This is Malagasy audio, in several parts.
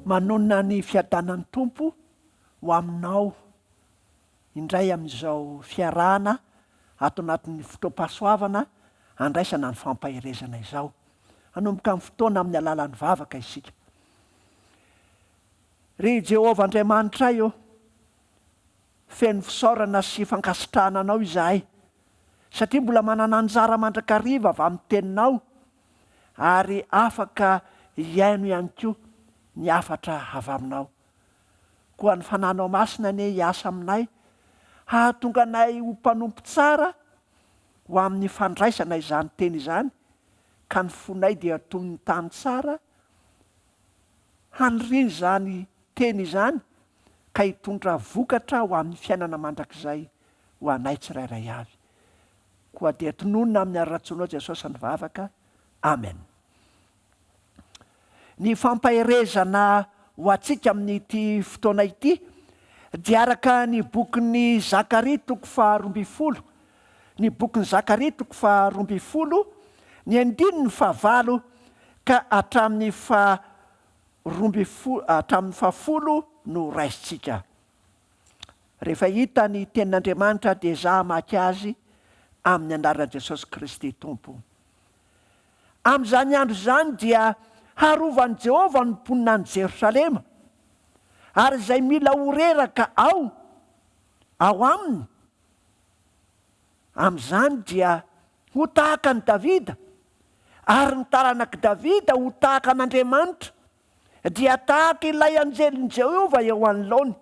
Manonona ny fiadanan'ny Tompo ho aminao indray amin'izao fiarahana ato anatin'ny fotoam-pahasoavana handraisana ny fampaherezana izao. Hanomboka ny fotoana amin'ny alalan'ny vavaka isika. Ry Jehovah Andriamanitray ô, feno fisaorana sy fankasitrahana Anao izahay, satria mbola manana anjara mandrakariva avy amin'ny Teninao ary afaka hihaino ihany koa ny hafatra avy Aminao. Koa ny Fanahinao Masina anie hiasa aminay, hahatonga anay ho mpanompo tsara ho amin'ny fandraisana izany Teny izany, ka ny fonay dia toy ny tany tsara, haniriana izany Teny izany ka hitondra vokatra ho amin'ny fiainana mandrakizay ho anay tsirairay avy. Koa dia tononina amin'ny Aratsoanao Jesosy ny vavaka. Amen. Ny fampaherezana ho antsika amin'ity fotoana ity dia araka ny bokin'i Zakaria toko faha 12, ny bokin'i Zakaria toko faha 12, ny andininy fahavalo ka hatramin'ny faha 12, hatramin'ny fahafolo no raisintsika. Rehefa hita ny tenin'Andriamanitra dia ezaha hamaky azy amin'ny anaran'i Jesosy Kristy Tompo. Amin'izany andro izany dia harovan'i Jehovah ny mponina any Jerosalema, ary izay mila ho reraka ao ao aminy amin'izany dia ho tahaka an'i Davida, ary ny taranak'i Davida ho tahaka an'Andriamanitra, dia tahaka ilay anjelin'i Jehovah eo anoloany.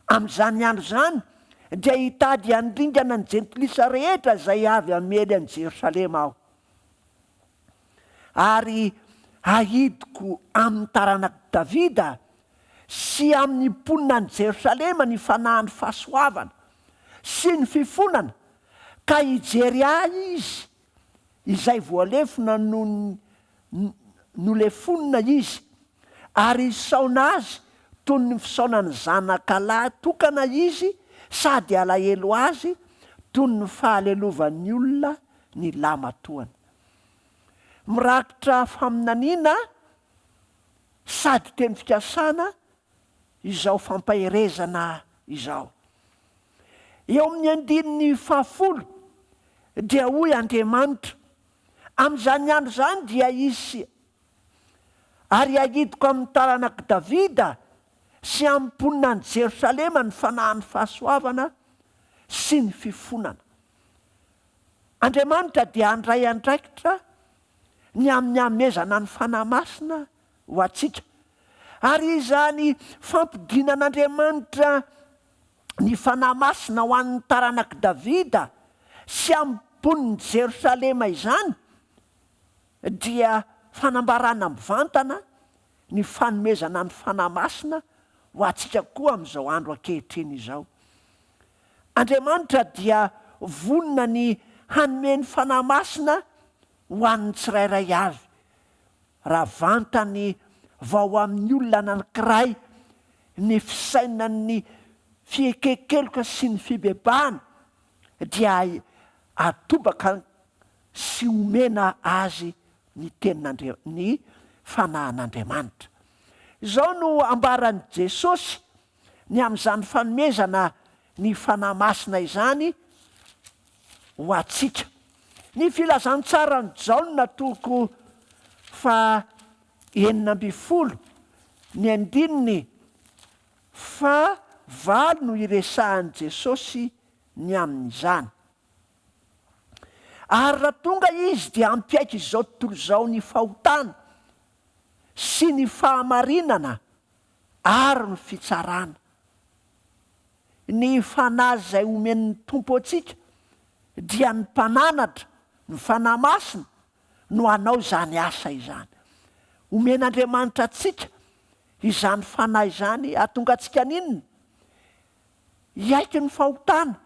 Amin'izany andro izany dia hitady handringana ny jentilisa rehetra izay avy hamely an'i Jerosalema aho. Ary hahidiko amin'ny taranak'i Davida sy amin'ny mponina any Jerosalema ny fanahin'ny fahasoavana sy ny fifonana, ka hijery ahy izy izay voalefona noho ny nolefonina izy, ary hisaona azy toy ny fisaonan'ny zanakalahy tokana izy sady halahelo azy toy ny fahalelovan'ny olona ny lahimatoany. Mirakitra faminaniana sady teny fikasana izao fampaherezana izao. Eo amin'ny andininy fahafolo dia hoy Andriamanitra, Amin'izany andro izany dia hisy, ary hahidiko amin'ny taranak'i Davida sy amin'ny mponina any Jerosalema ny fanahin'ny fahasoavana sy ny fifonana. Andriamanitra dia handray andraikitra ny amin'ny hamehezana ny Fanahy Masina ho antsika. Ary izany fampidinan'Andriamanitra ny Fanahy Masina ho an'ny taranak'i Davida sy amin'ny mponin'i Jerosalema izany dia fanambarana mivantana ny fanomezana ny Fanahy Masina ho antsika koa amin'izao andro ankehitriny izao. Andriamanitra dia vonona ny hanome ny Fanahy Masina ho an'ny tsirairay avy. Raha vantany vao amin'ny olona anankiray ny fisainan'ny fieken-keloka sy ny fibebahana dia atobaka sy omena azy ny tenin'Andria-, ny Fanahin'Andriamanitra. Izao no ambaran'i Jesosy ny amin'izany fanomezana ny Fanahy Masina izany ho antsika. Ny Filazantsaran'i Jaona toko faha 16 ny andininy faha valo no iresahan'i Jesosy ny amin'izany. Ary raha tonga Izy dia hampiaiky izao tontolo izao ny fahotana sy ny fahamarinana ary ny fitsarana. Ny Fanahy izay omen'ny Tompo antsika dia ny Mpananatra, ny Fanahy Masina, no hanao izany asa izany. Omen'Andriamanitra antsika izany Fanahy izany hahatonga antsika haninona? Hiaiky ny fahotana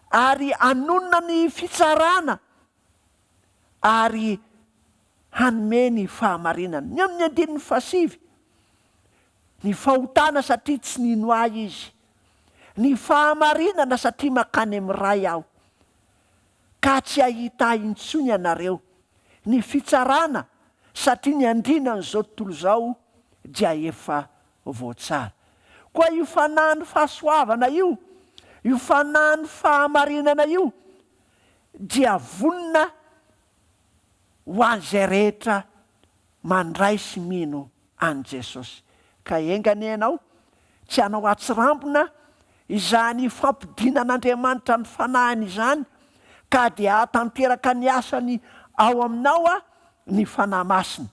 ary hanonona ny fitsarana ary hanome ny fahamarinana. Ny amin'ny andininy fahasivy, Ny fahotana satria tsy nino Ahy izy, ny fahamarinana satria mankany amin'ny Ray Aho, ka tsy hahita Ahy intsony ianareo, ny fitsarana satria ny andrinan'izao tontolo izao dia efa voatsara. Koa io fanahin'ny fahasoavana io, io fanahin'ny fahamarinana io dia vonona ho an'izay rehetra mandray sy mino an'i Jesosy. Ka enga anie ianao tsy hanao atsirambina izany fampidinan'Andriamanitra ny Fanahiny izany, ka dia hahatanteraka ny asany ao aminao ny Fanahy Masina.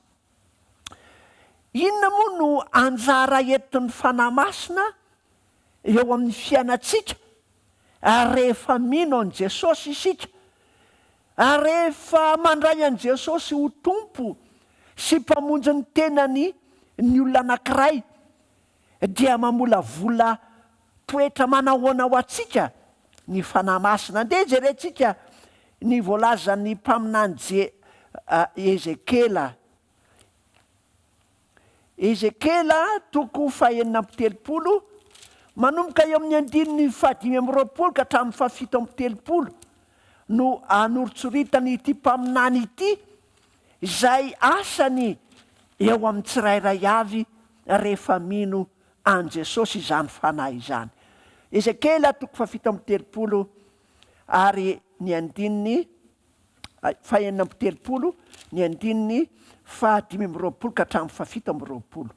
Inona moa no anjara entin'ny Fanahy Masina eo amin'ny fiainantsika rehefa mino an'i Jesosy isika? Ary rehefa mandray an'i Jesosy ho Tompo sy Mpamonjy ny tenany ny olona anankiray, dia mamolavola toetra manahoana ho antsika ny Fanahy Masina. Andeha jerentsika ny voalazan'ny mpaminany Ezekiela. Ezekiela toko fahenina amby telopolo, manomboka eo amin'ny andininy fahadimy amby roapolo ka hatramin'ny fahafito amby telopolo no anoritsoritan' ity mpaminany ity izay asany eo amin'ny tsirairay avy rehefa mino an'i Jesosy izany Fanahy izany. Ezekiela toko fahafito amby telopolo ary ny andininy 36, ny andininy faha-25 ka hatramin'ny faha-27.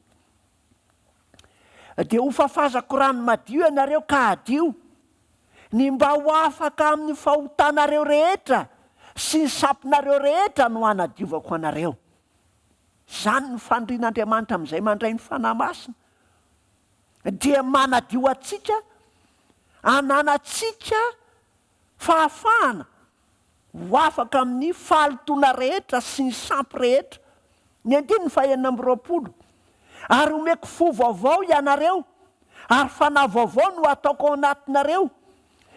Dia hofafazako rano madio ianareo ka hadio, ny mba ho afaka amin'ny fahotanareo rehetra sy ny sampinareo rehetra no hanadiovako anareo. Izany no fanirian'Andriamanitra amin'izay mandray ny Fanahy Masina. Dia manadio antsika, ananantsika Fahafahana ho afaka amin'ny fahalotoana rehetra sy ny sampy rehetra. Ny andininy faha-26, Ary homeko fo vaovao ianareo, ary fanahy vaovao no hataoko ao anatinareo,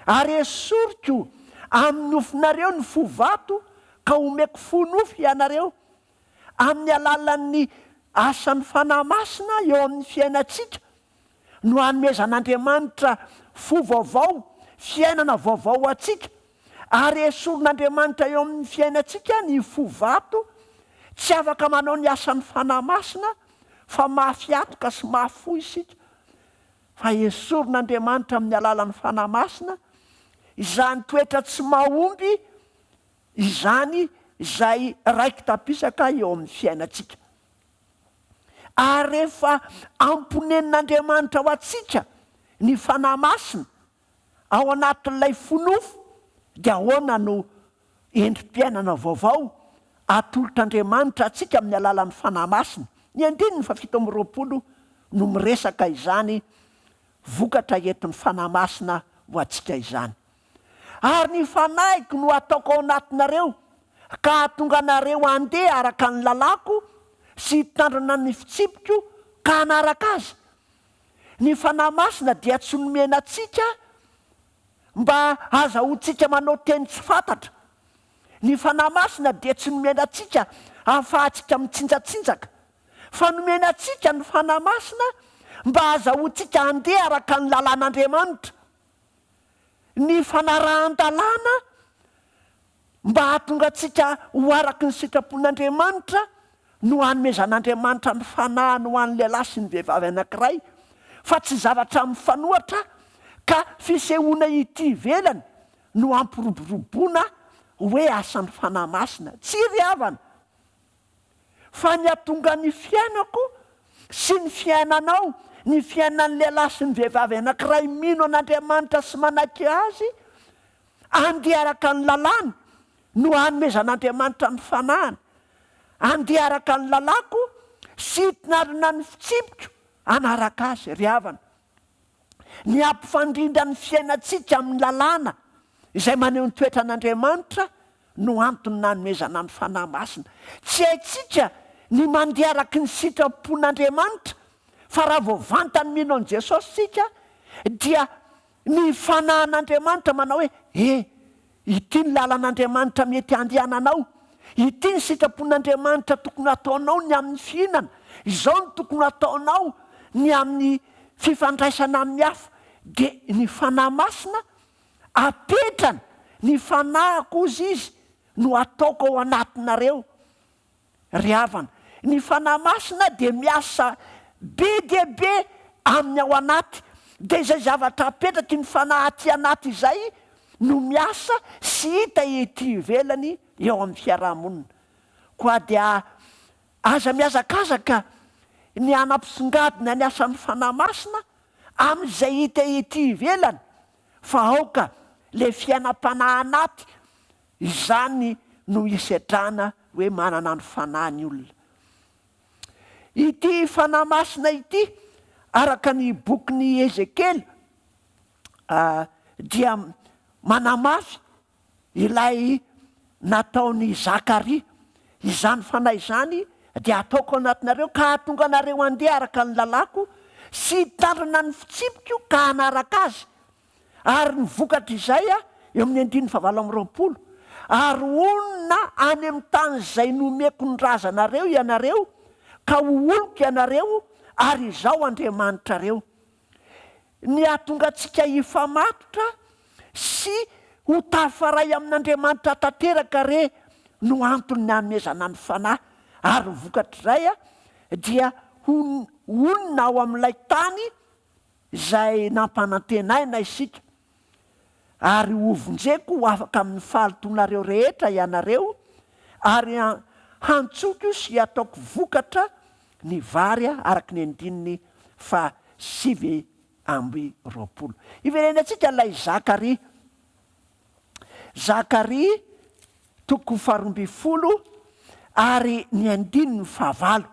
ary hesoriko amin'ny nofonareo ny fo vato, ka homeko fo nofo ianareo. Amin'ny alalan'ny asan'ny Fanahy Masina eo amin'ny fiainantsika no hanomezan'Andriamanitra fo vaovao, fiainana vaovao ho antsika, ary esorin'Andriamanitra eo amin'ny fiainantsika ny fo vato, tsy afaka manao ny asan'ny Fanahy Masina fa mafy hatoka sy mafy fo isika, fa esorin'Andriamanitra amin'ny alalan'ny Fanahy Masina izany toetra tsy mahomby izany izay raiki-tapisaka eo amin'ny fiainantsika. Ary rehefa amponenin'Andriamanitra ho antsika ny Fanahy Masina ao anatin'ilay fo nofo, dia ahoana no endri-piainana vaovao atolotr'Andriamanitra antsika amin'ny alalan'ny Fanahy Masina? Ny andininy fahafito amby roapolo no miresaka izany vokatra entin'ny Fanahy Masina ho antsika izany. Ary ny Fanahiko no hataoko ao anatinareo, ka hahatonga anareo handeha araka ny lalàko sy hitandrina ny fitsipiko ka hanaraka azy. Ny Fanahy Masina dia tsy nomena antsika mba hahazahoantsika manao teny tsy fantatra. Ny Fanahy Masina dia tsy nomena antsika hahafahantsika mitsinjatsinjaka, fa nomena antsika ny Fanahy Masina mba hahazahoantsika handeha araka ny lalàn'Andriamanitra. Ny fanarahan-dalàna mba hahatonga antsika ho araka ny sitrapon'Andriamanitra no hanomezan'Andriamanitra ny fanahiny ho an'ny lehilahy sy ny vehivavy anankiray, fa tsy zavatra mifanohitra ka fisehoana ety ivelany no hampiroboroboana hoe asan'ny Fanahy Masina. Tsia ry havana! Fa ny hahatonga ny fiainako sy ny fiainanao, ny fiainan'ny lehilahy sy ny vehivavy anankiray mino an'Andriamanitra sy manaiky Azy, andeha araka ny lalàny, no hanomezan'Andriamanitra ny Fanahiny. Andeha araka ny lalàko sy hitnarina ny fitsipiko hanaraka Azy, ry havana. Ny hampifandrindra ny fiainantsika amin'ny lalàna izay maneho ny toetran'Andriamanitra no antony nanomezana ny Fanahy Masina. Tsy haintsika ny mandeha araka ny sitrapon'Andriamanitra fa raha vao vantany mino an'i Jesosy isika dia ny Fanahin'Andriamanitra manao hoe, E, ity ny lalan'Andriamanitra mety handehananao, ity ny sitrapon'Andriamanitra tokony hataonao ny amin'ny fihinana, izao no tokony hataonao ny amin'ny fifandraisana amin'ny hafa. Dia ny Fanahy Masina apetrany, ny Fanahiko hozy Izy no ataoko ao anatinareo. Ry havana, ny Fanahy Masina dia miasa be dia be amin'ny ao anaty, dia izay zavatra apetraky ny fanahy aty anaty izay no miasa sy hita ety ivelany eo amin'ny fiaraha-monina. Koa dia aza mihazakazaka ny hanampisongadina ny asan'ny Fanahy Masina amin'izay hita ety ivelany fa aoka ilay fiainam-panahy anaty izany no hisedrana hoe manana ny Fanahy ny olona. Ity Fanahy Masina ity, araka ny bokin'i Ezekiela, dia manamafy ilay nataon'i Zakaria, Izany Fanahy izany dia hataoko ao anatinareo ka hahatonga anareo handeha araka ny lalàko sy hitandrina ny fitsipiko ka hanaraka azy. Ary ny vokatr'izay, eo amin'ny andininy fahavalo amby 20, Ary honina any amin'ny tany izay nomeko ny razanareo ianareo, ka ho oloko ianareo, ary Izaho Andriamanitrareo. Ny hahatonga antsika hifamatotra sy ho tafaray amin'Andriamanitra tanteraka re no anton'ny hanomezana ny Fanahy, ary ny vokatr'izay dia ho honina ao amin'ilay tany izay nampanantenaina isika, ary hovonjeko ho afaka amin'ny fahalotoanareo rehetra ianareo, ary hantsoiko sy hataoko vokatra ny vary araka ny andininy faha 29. Iverenantsika ilay Zakaria. Zakaria toko faha 12 ary ny andininy fahavalo.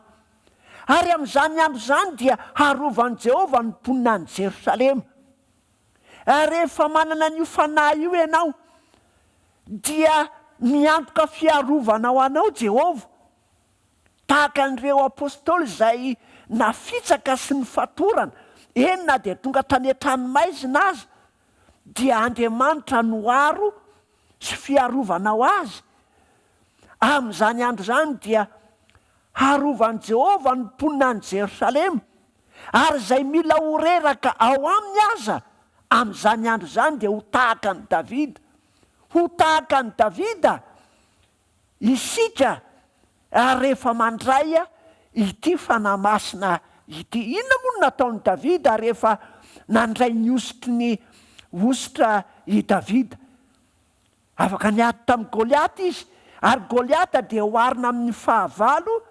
Ary amin'izany andro izany dia harovan'i Jehovah ny mponina any Jerosalema. Rehefa manana an'io fanahy io ianao, dia miantoka fiarovana ho anao Jehovah. Tahaka an'ireo apostoly izay nafitsaka sy nofatorana, eny na dia tonga tany an-tranomaizina aza, dia Andriamanitra no aro sy fiarovana ho azy. Amin'izany andro izany dia harovan'i Jehovah ny mponina any Jerosalema, ary izay mila ho reraka ao aminy aza amin'izany andro izany dia ho tahaka an'i Davida. Ho tahaka an'i Davida isika rehefa mandray ity Fanahy Masina ity. Inona moa no nataon'i Davida rehefa nandray ny hosotry ny hosotra i Davida? Afaka niady tamin'i Goliata izy, ary Goliata dia oharina amin'ny fahavalo,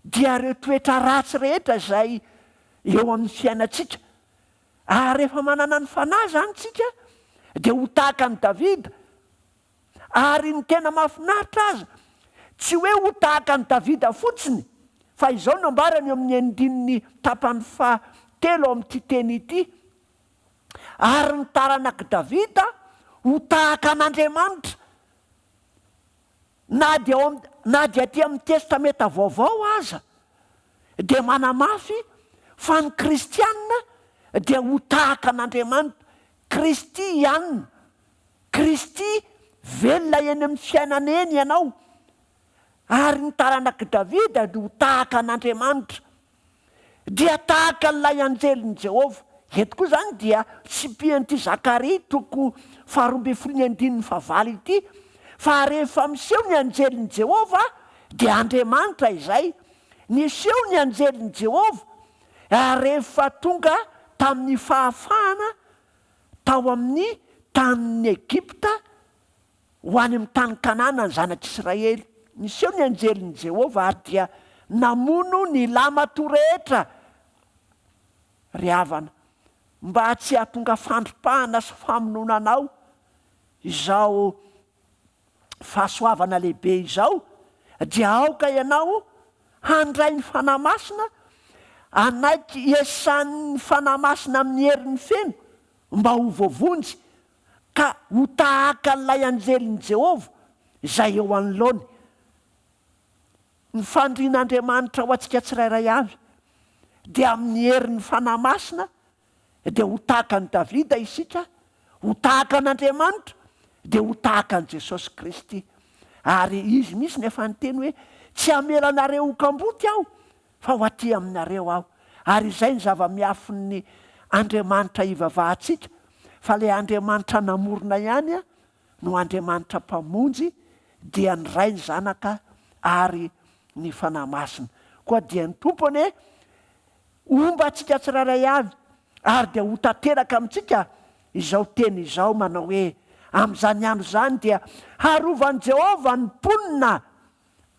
dia ireo toetra ratsy rehetra izay eo amin'ny fiainantsika. Ary rehefa manana ny Fanahy izany isika, dia ho tahaka an'i Davida. Ary ny tena mahafinaritra aza, tsy hoe ho tahaka an'i Davida fotsiny, fa izao no ambarany eo amin'ny andininy tapany fahatelo ao amin'ity teny ity, Ary ny taranak'i Davida ho tahaka an'Andriamanitra. Na dia ao na dia aty amin'ny Testamenta Vaovao aza, dia manamafy fa ny kristiana dia ho tahaka an'Andriamanitra. Kristy ihany Kristy velona eny amin'ny fiainana eny ianao, ary ny taranak'i Davida dia ho tahaka an'Andriamanitra, dia tahaka an'ilay anjelin'i Jehovah. Eto koa izany dia tsipihan'ity Zakaria toko faharoa ambin'ny folo ny andininy fahavalo ity, fa rehefa miseho ny anjelin'i Jehovah, dia Andriamanitra izay. Niseho ny anjelin'i Jehovah rehefa tonga tamin'ny fahafahana tao amin'ny tanin'i Egypta ho any amin'ny tany Kanana ny zanak'Israely. Niseho ny anjelin'i Jehovah ary dia namono ny lahimatoa rehetra, ry havana, mba tsy hahatonga fandripahana sy famonoana anao izao fahasoavana lehibe izao, dia aoka ianao handray ny Fanahy Masina, hanaiky hiasan'ny Fanahy Masina amin'ny heriny feno mba ho voavonjy ka ho tahaka an'ilay anjelin'i Jehovah izay eo anoloany. Ny fanirian'Andriamanitra ho antsika tsirairay avy dia amin'ny herin'ny Fanahy Masina dia ho tahaka an'i Davida isika, ho tahaka an'Andriamanitra, dia ho tahaka an'i Jesosy Kristy. Ary Izy mihitsy no efa niteny hoe, Tsy hamela anareo ho kamboty Aho, fa ho aty aminareo Aho. Ary izay ny zava-miafin'ny Andriamanitra ivavahantsika, fa ilay Andriamanitra namorona ihany no Andriamanitra Mpamonjy, dia ny Ray, ny Zanaka ary ny Fanahy Masina. Koa dia ny Tompo anie. Homba antsika tsirairay avy ary dia ho tanteraka amintsika izao teny izao manao hoe, Amin'izany andro izany dia harovan'i Jehovah ny mponina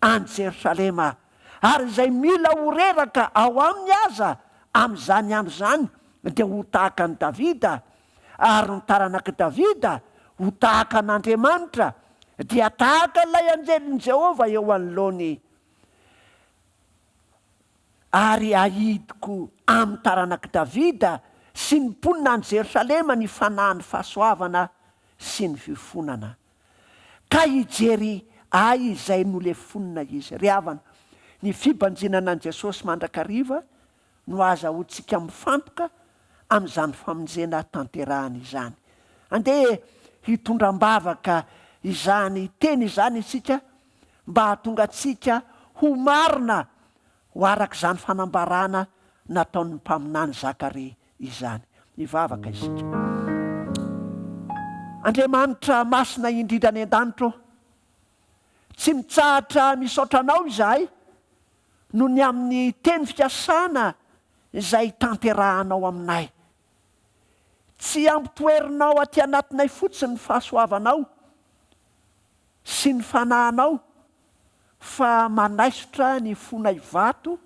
any Jerosalema, ary izay mila ho reraka ao aminy aza amin'izany andro izany dia ho tahaka an'i Davida, ary ny taranak'i Davida ho tahaka an'Andriamanitra, dia tahaka ilay anjelin'i Jehovah eo anoloany. Ary ahidiko amin'ny taranak'i Davida sy ny mponina any Jerosalema ny fanahin'ny fahasoavana sy ny fifonana. Ka hijery Ahy izay nolefonina izy. Ry havana, ny fibanjinana an'i Jesosy mandrakariva no ahazahoantsika mifantoka amin'izany famonjena tanterahany izany. Andeha hitondra am-bavaka izany teny izany isika mba hahatonga antsika ho marina ho araka izany fanambarana nataon'ny mpaminany Zakaria izany. Hivavaka isika. Andriamanitra masina indrindra any an-danitra ô, tsy mitsahatra misaotra Anao izahay noho ny amin'ny teny fikasana izay tanterahanao aminay. Tsy ampitoerinao aty anatinay fotsiny ny fahasoavanao sy ny fanahinao fa manaisotra ny fonay vato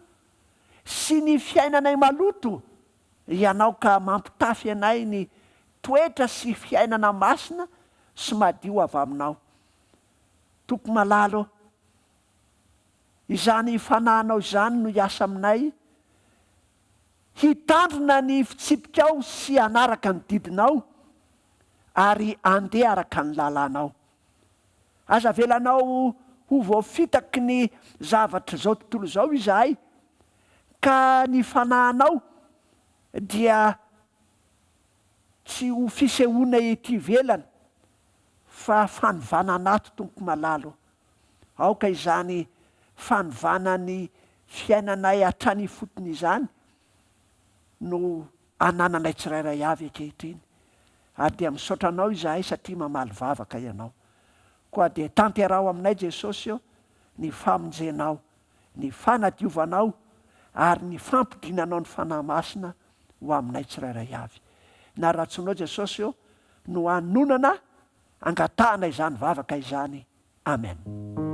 sy ny fiainanay maloto Ianao ka mampitafy anay ny toetra sy fiainana masina sy madio avy Aminao. Tompo malala ô, izany Fanahinao izany no hiasa aminay, hitandrina ny fitsipikao sy hanaraka ny didinao ary handeha araka ny lalànao. Aza avelanao ho voafitaky ny zavatr'izao tontolo izao izahay, ka ny fanahinao dia tsy ho fisehoana ety ivelany fa fanovana anaty Tompo malala o. Aoka izany fanovana ny fiainanay hatrany ifotony izany no anananay tsirairay avy ankehitriny ary dia misaotra Anao izahay satria mamaly vavaka Ianao. Koa dia tanteraho aminay Jesosy ô ny famonjenao, ny fanadiovanao ary ny fampidinanao ny Fanahy Masina ho aminay tsirairay avy. Na ratsonao Jesosy ô no hanonana angatahana izany vavaka izany. Amen.